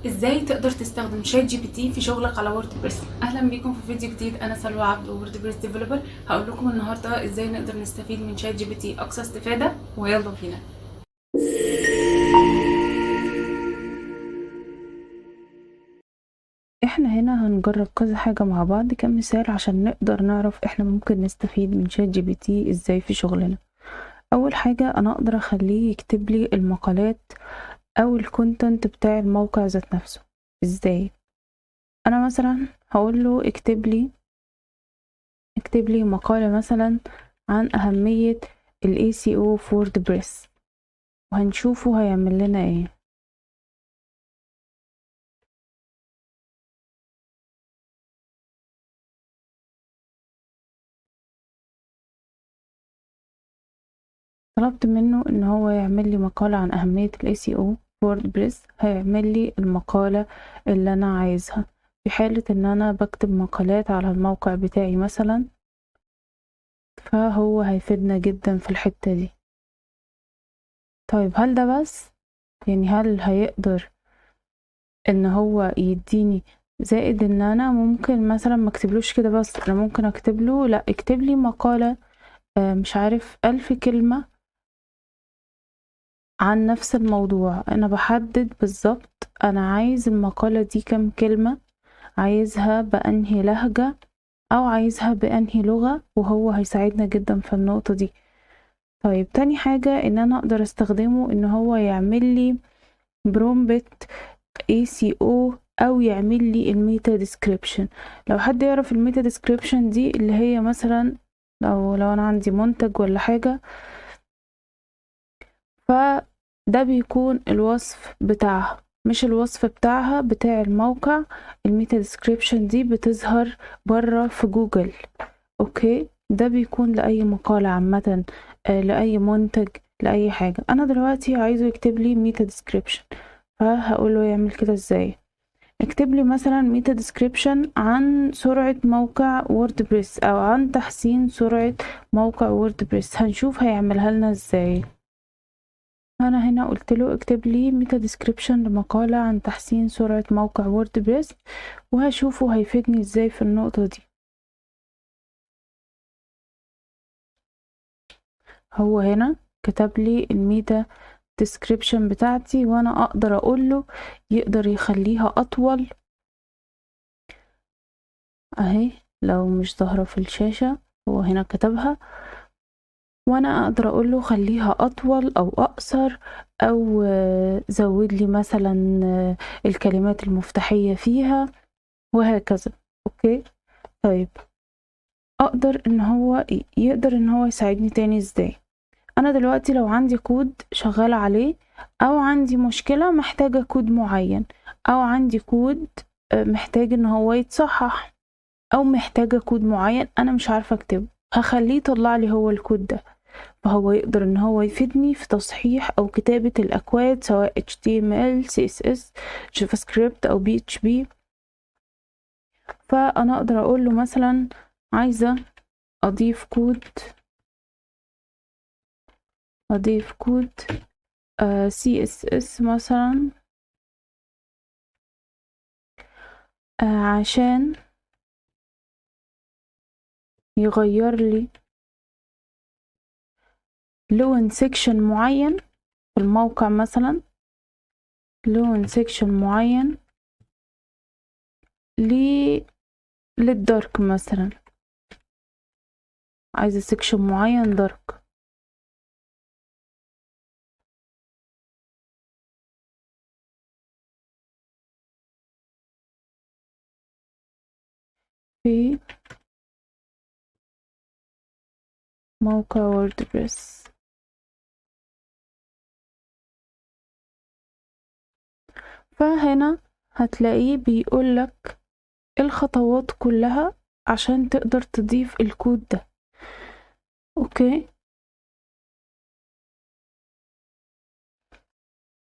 ازاي تقدر تستخدم ChatGPT في شغلك على WordPress؟ اهلا بيكم في فيديو جديد. انا سلوى عبده، WordPress developer. هقول لكم النهارده ازاي نقدر نستفيد من ChatGPT اقصى استفاده، ويلا بينا. احنا هنا هنجرب كذا حاجة مع بعض كمثال عشان نقدر نعرف احنا ممكن نستفيد من ChatGPT ازاي في شغلنا. اول حاجة انا اقدر اخليه يكتب لي المقالات او ال content بتاع الموقع ذات نفسه. ازاي؟ انا مثلا هقول له اكتب لي مقالة مثلا عن اهمية ال SEO في WordPress، وهنشوفه هيعمل لنا ايه. طلبت منه ان هو يعمل لي مقالة عن اهمية ال SEO في WordPress، هيعمل لي المقالة اللي انا عايزها. في حالة ان انا بكتب مقالات على الموقع بتاعي مثلا، فهو هيفيدنا جدا في الحتة دي. طيب هل ده بس؟ هل هيقدر ان هو يديني زائد ان انا ممكن مثلا ما اكتبلوش كده بس، انا ممكن اكتب له لا اكتب لي مقالة، مش عارف 1000 كلمة عن نفس الموضوع. انا بحدد بالظبط انا عايز المقالة دي كام كلمة، عايزها بأنهي لهجة او عايزها بأنهي لغة، وهو هيساعدنا جدا في النقطة دي. طيب تاني حاجة ان انا اقدر استخدمه ان هو يعمل لي prompt SEO او يعمل لي ال meta description. لو حد يعرف ال meta description دي اللي هي مثلا لو انا عندي منتج ولا حاجة، فده بيكون الوصف بتاعها، مش الوصف بتاعها بتاع الموقع. ال meta description دي بتظهر بره في جوجل، okay؟ ده بيكون لأي مقالة عامة، لأي منتج، لأي حاجة. انا دلوقتي عايزه يكتب لي meta description، فهقول له يعمل كده ازاي. اكتب لي مثلا meta description عن سرعة موقع WordPress او عن تحسين سرعة موقع WordPress. هنشوف هيعملها لنا ازاي. انا هنا قلت له اكتب لي meta description لمقالة عن تحسين سرعة موقع WordPress، وهشوفه هيفيدني ازاي في النقطة دي. هو هنا كتب لي ال meta description بتاعتي، وانا اقدر اقول له يقدر يخليها اطول اهي لو مش ظاهرة في الشاشة، هو هنا كتبها، وانا اقدر اقول له خليها اطول او اقصر، او زود لي مثلا الكلمات المفتاحية فيها وهكذا. okay طيب اقدر ان هو يقدر ان هو يساعدني تاني ازاي؟ انا دلوقتي لو عندي كود شغال عليه، او عندي مشكلة محتاجة كود معين، او عندي كود محتاج ان هو يتصحح، او محتاجة كود معين انا مش عارفة اكتبه، هخليه يطلع لي هو الكود ده، فهو يقدر ان هو يفيدني في تصحيح او كتابة الاكواد سواء HTML، CSS، JavaScript او PHP. فانا اقدر اقول له مثلا عايزة اضيف كود CSS مثلا، عشان يغير لي لون section معين في الموقع، مثلا لون section معين لل dark مثلا، عايزة section معين dark. في موقع WordPress. فهنا هتلاقيه بيقولك الخطوات كلها عشان تقدر تضيف الكود ده. okay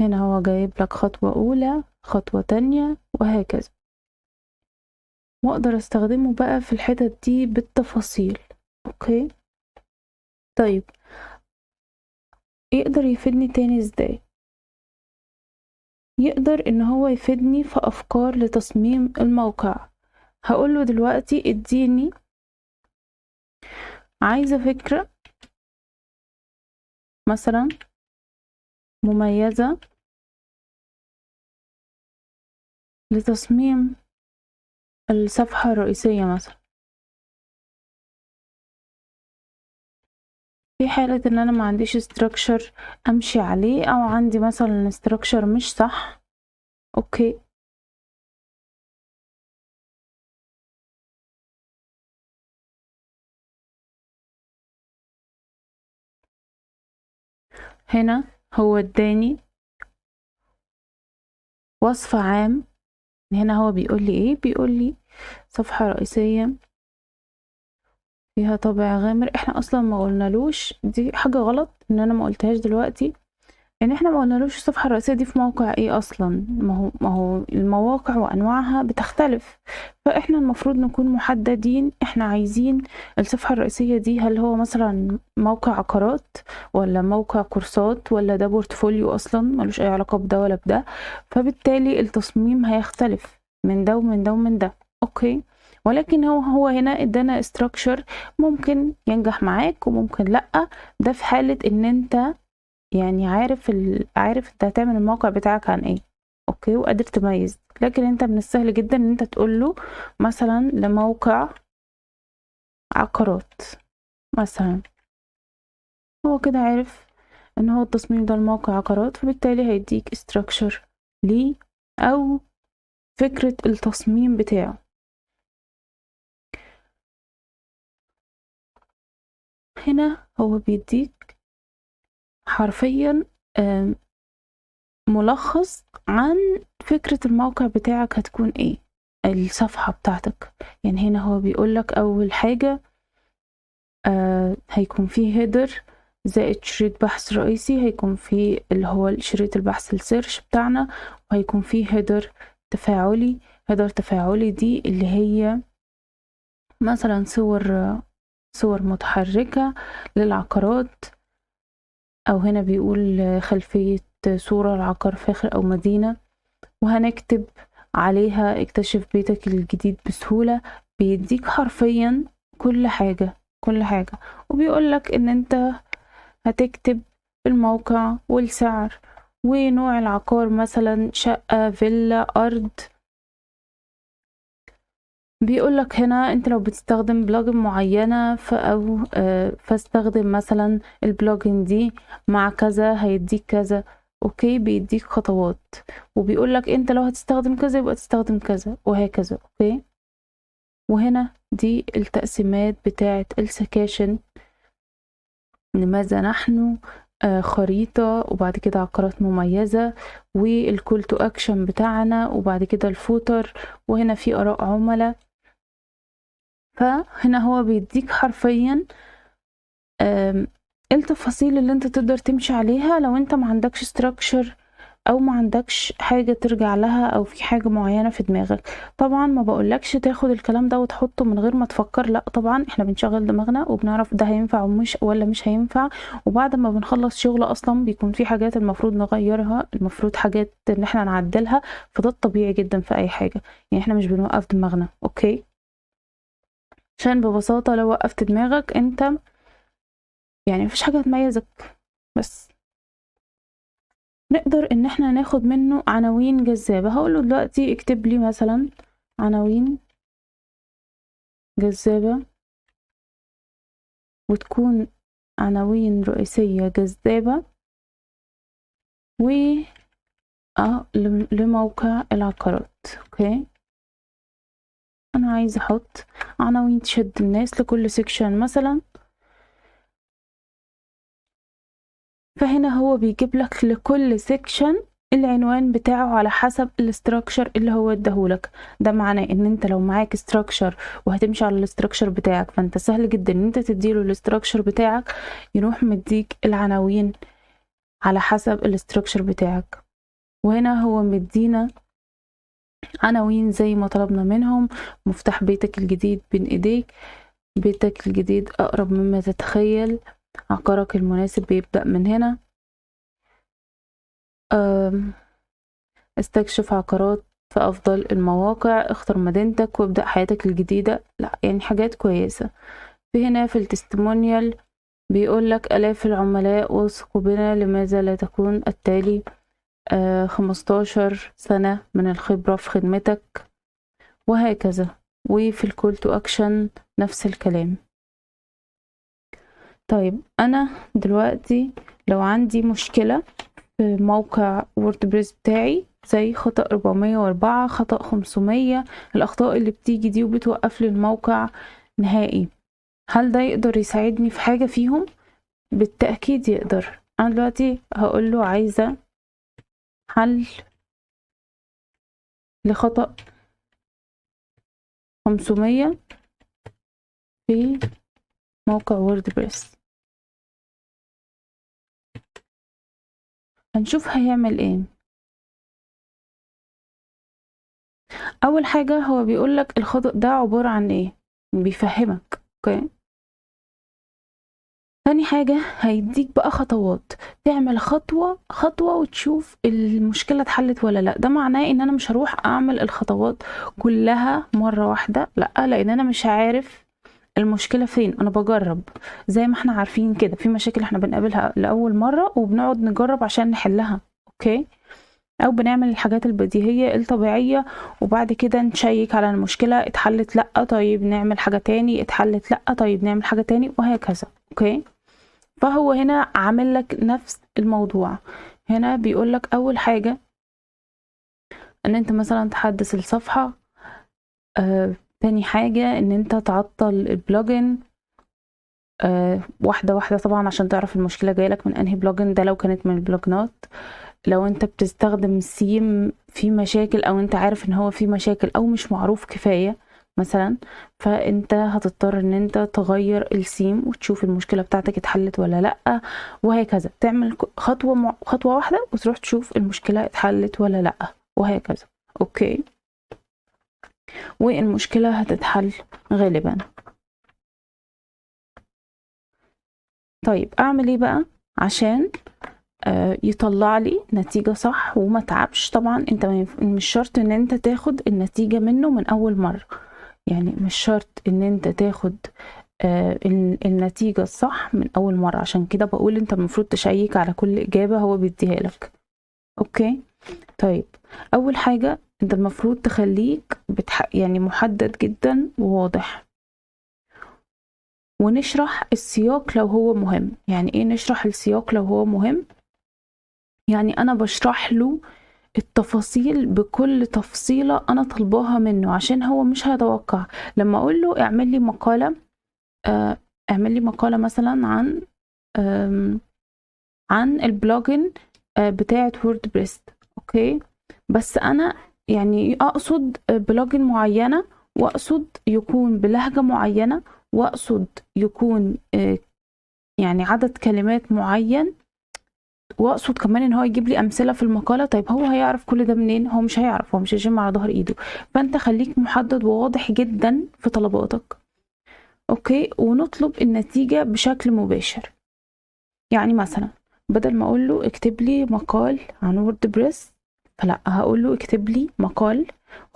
هنا هو جايب لك خطوة اولى، خطوة تانية، وهكذا. واقدر استخدمه بقى في الحتت دي بالتفاصيل. okay طيب يقدر يفيدني تاني ازاي؟ يقدر ان هو يفيدني في افكار لتصميم الموقع. هقوله دلوقتي اديني، عايزة فكرة مثلا مميزة لتصميم الصفحة الرئيسية مثلا، في حالة ان انا ما عنديش structure امشي عليه، او عندي مثلا structure مش صح. okay، هنا هو اداني وصف عام. هنا هو بيقول لي ايه؟ بيقول لي صفحة رئيسية فيها طابع غامر. احنا اصلا ما قلنالوش، دي حاجة غلط ان انا ما قلتهاش دلوقتي، ان احنا ما قلنالوش الصفحة الرئيسية دي في موقع ايه اصلا. ما هو المواقع وانواعها بتختلف، فاحنا المفروض نكون محددين احنا عايزين الصفحة الرئيسية دي، هل هو مثلا موقع عقارات ولا موقع كورسات ولا ده portfolio اصلا ملوش اي علاقة بده ولا بده، فبالتالي التصميم هيختلف من ده ومن ده ومن ده. okay، ولكن هو هنا ادانا structure ممكن ينجح معاك وممكن لا. ده في حالة ان انت يعني عارف انت هتعمل الموقع بتاعك عن ايه، okay، وقادر تميز. لكن انت من السهل جدا ان انت تقول له مثلا لموقع عقارات مثلا، هو كده عارف ان هو التصميم ده الموقع عقارات، فبالتالي هيديك structure ليه او فكرة التصميم بتاعه. هنا هو بيديك حرفيا ملخص عن فكرة الموقع بتاعك هتكون ايه، الصفحة بتاعتك. يعني هنا هو بيقولك اول حاجة هيكون فيه header زائد شريط بحث رئيسي، هيكون فيه اللي هو شريط البحث ال search بتاعنا، وهيكون فيه header تفاعلي. header تفاعلي دي اللي هي مثلا صور متحركة للعقارات، او هنا بيقول خلفية صورة لعقار فاخر او مدينة، وهنكتب عليها اكتشف بيتك الجديد بسهولة. بيديك حرفيا كل حاجة، كل حاجة، وبيقولك ان انت هتكتب الموقع والسعر ونوع العقار، مثلا شقة، فيلا، ارض. بيقولك هنا انت لو بتستخدم plugin معينة فاستخدم مثلا ال plugin دي مع كذا هيديك كذا. okay، بيديك خطوات، وبيقولك انت لو هتستخدم كذا يبقى تستخدم كذا وهكذا. okay، وهنا دي التقسيمات بتاعة السكاشن، لماذا نحن، خريطة، وبعد كده عقارات مميزة، وال call to action بتاعنا، وبعد كده ال footer، وهنا في آراء عملاء. فهنا هو بيديك حرفيا التفاصيل اللي انت تقدر تمشي عليها لو انت ما عندكش structure او ما عندكش حاجة ترجع لها او في حاجة معينة في دماغك. طبعا ما بقولكش تاخد الكلام ده وتحطه من غير ما تفكر، لا طبعا احنا بنشغل دماغنا وبنعرف ده هينفع ومش ولا مش هينفع، وبعد ما بنخلص شغل اصلا بيكون في حاجات المفروض نغيرها، المفروض حاجات ان احنا نعدلها، فده الطبيعي جدا في اي حاجة. يعني احنا مش بنوقف دماغنا، okay، عشان ببساطة لو وقفت دماغك انت يعني مفيش حاجة تميزك. بس نقدر ان احنا ناخد منه عناوين جذابة. هقوله دلوقتي اكتب لي مثلا عناوين جذابة، وتكون عناوين رئيسية جذابة و لموقع العقارات. okay، انا عايزة احط عناوين تشد الناس لكل section مثلا. فهنا هو بيجيب لك لكل section العنوان بتاعه على حسب ال structure اللي هو اداهولك. ده معناه ان انت لو معاك structure وهتمشي على ال structure بتاعك، فانت سهل جدا ان انت تديله ال structure بتاعك يروح مديك العناوين على حسب ال structure بتاعك. وهنا هو مدينا عناوين زي ما طلبنا منهم: مفتاح بيتك الجديد بين ايديك، بيتك الجديد اقرب مما تتخيل، عقارك المناسب بيبدأ من هنا. استكشف عقارات في افضل المواقع، اختر مدينتك وابدأ حياتك الجديدة. لا يعني حاجات كويسة. في هنا في ال testimonial بيقول لك الاف العملاء وثقوا بنا، لماذا لا تكون التالي؟ 15 سنة من الخبرة في خدمتك، وهكذا. وفي ال call to action نفس الكلام. طيب انا دلوقتي لو عندي مشكلة في موقع WordPress بتاعي زي خطأ 404، خطأ 500، الأخطاء اللي بتيجي دي وبتوقف لي الموقع نهائي، هل ده يقدر يساعدني في حاجة فيهم؟ بالتأكيد يقدر. أنا دلوقتي هقول له عايزة حل لخطأ 500 في موقع WordPress. هنشوف هيعمل ايه. اول حاجة هو بيقولك الخطأ ده عبارة عن ايه، بيفهمك. okay. تاني حاجة هيديك بقى خطوات، تعمل خطوة خطوة وتشوف المشكلة اتحلت ولا لا. ده معناه ان انا مش هروح اعمل الخطوات كلها مرة واحدة، لا، لان انا مش عارف المشكلة فين، انا بجرب. زي ما احنا عارفين كده في مشاكل احنا بنقابلها لأول مرة وبنقعد نجرب عشان نحلها، okay، او بنعمل الحاجات البديهية الطبيعية وبعد كده نشيك على المشكلة، اتحلت لا، طيب نعمل حاجة تاني، اتحلت لا، طيب نعمل حاجة تاني، وهكذا. okay، فهو هنا عامل لك نفس الموضوع. هنا بيقول لك اول حاجة ان انت مثلا تحدث الصفحة، تاني حاجة ان انت تعطل ال plugin، واحدة واحدة طبعا عشان تعرف المشكلة جايلك من انهي plugin، ده لو كانت من البلوجينات. لو انت بتستخدم سيم في مشاكل، او انت عارف ان هو في مشاكل او مش معروف كفاية مثلا، فانت هتضطر ان انت تغير السيم وتشوف المشكلة بتاعتك اتحلت ولا لأ، وهكذا. تعمل خطوة واحدة وتروح تشوف المشكلة اتحلت ولا لأ، وهكذا. okay، والمشكلة هتتحل غالبا. طيب اعمل ايه بقى عشان يطلع لي نتيجة صح وما تعبش؟ طبعا انت مش شرط ان انت تاخد النتيجة منه من اول مرة، يعني مش شرط ان انت تاخد النتيجة الصح من اول مرة. عشان كده بقول انت المفروض تشيك على كل اجابة هو بيديها لك. okay، طيب اول حاجة انت المفروض تخليك يعني محدد جدا وواضح، ونشرح السياق لو هو مهم. يعني ايه نشرح السياق لو هو مهم؟ يعني انا بشرح له التفاصيل بكل تفصيلة انا طلباها منه، عشان هو مش هيتوقع. لما اقول له اعمل لي مقالة، اعمل لي مقالة مثلا عن ال plugin بتاعة WordPress، okay، بس انا يعني اقصد plugin معينة، واقصد يكون بلهجة معينة، واقصد يكون يعني عدد كلمات معين، واقصد كمان ان هو يجيب لي امثله في المقاله. طيب هو هيعرف كل ده منين؟ هو مش هيعرف، هو مش هيجمع على ظهر ايده. فانت خليك محدد وواضح جدا في طلباتك. okay، ونطلب النتيجه بشكل مباشر. يعني مثلا بدل ما اقول له اكتب لي مقال عن WordPress، فلا، هقول له اكتب لي مقال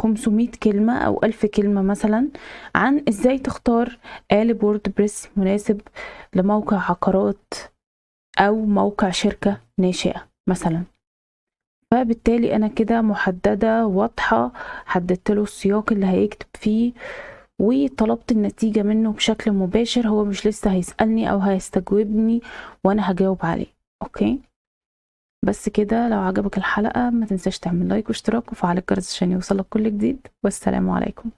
500 كلمة او 1000 كلمة مثلا عن ازاي تختار قالب WordPress مناسب لموقع عقارات او موقع شركة ناشئة مثلا. فبالتالي انا كده محددة واضحة، حددت له السياق اللي هيكتب فيه، وطلبت النتيجة منه بشكل مباشر. هو مش لسه هيسألني او هيستجوبني وانا هجاوب عليه. okay، بس كده. لو عجبك الحلقة ما تنساش تعمل like واشتراك وفعل الجرس عشان يوصلك كل جديد، والسلام عليكم.